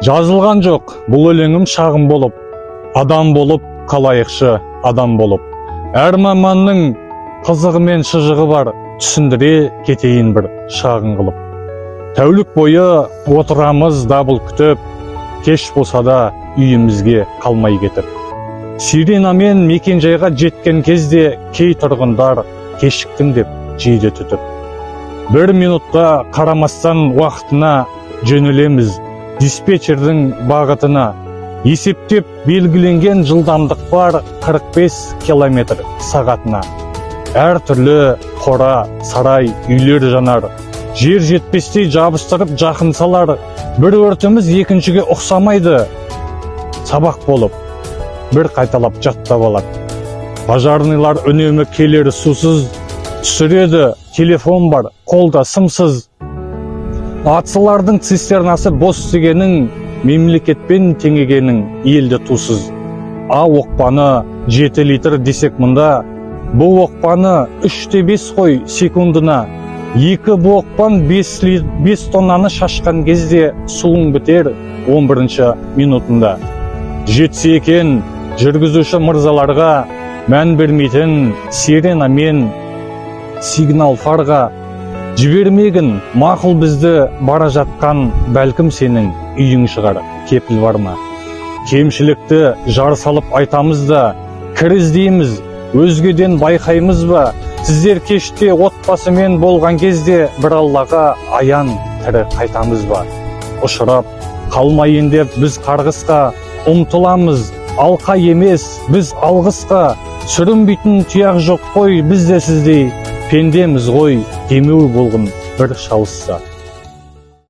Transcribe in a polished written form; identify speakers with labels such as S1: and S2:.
S1: Жазылған жоқ бұл өлеңім шағын болып, адам болып қалайықшы, адам болып. Әр маманның қызығы мен шыжығы бар, түсіндіре кетейін бір шағын қылып. Тәулік бойы отырамыз дабыл күтіп, кеш болса да үйімізге қалмай кетіп. Сиренамен мекенжайға жеткен кезде кей тұрғындар кешіктім деп жейде түтіп. Бір минутқа қарамастан уақытына жөнелеміз диспетчердің бағытына. Есептеп белгіленген жылдамдық бар 45 километр сағатына. Әр түрлі қора, сарай, үйлер жанар. Жер жетпестей жабыстырып жақын салар. Бір өртіміз екіншіге ұқсамайды. Сабақ болып, бір қайталап жаттап алады. Пожарныйлар үнемі келер сусыз, түсіреді, телефон бар, қолда сымсыз. Атсылардың цистернасы бос дегенің, мемлекетпен теңегенің елді тусыз. А оқпаны 7 литр десек мұнда, бұл оқпаны 3,5 қой секундына. 2 бұл оқпан 5 тоннаны шашқан кезде суың бітер 11-ші минутында. Жетсе екен жүргізуші мырзаларға мән бермейтін сирена мен сигнал фарға жібермегін мақұл бізді бара жатқан, бәлкім сенің үйің шығар, кепіл бар ма? Кемшілікті жар салып айтамыз да, кір іздейміз, өзгеден байқаймыз ба? Сіздер кеште отбасымен болған кезде бір Аллаға аян тірі қайтамыз ба? Ұшырап қалмайын деп біз қарғысқа ұмтыламыз, алқа емес біз алғысқа. Сүрінбейтін тұяқ жоқ қой біз де сіздей, пендеміз ғой, демеу болғын бір шалысса.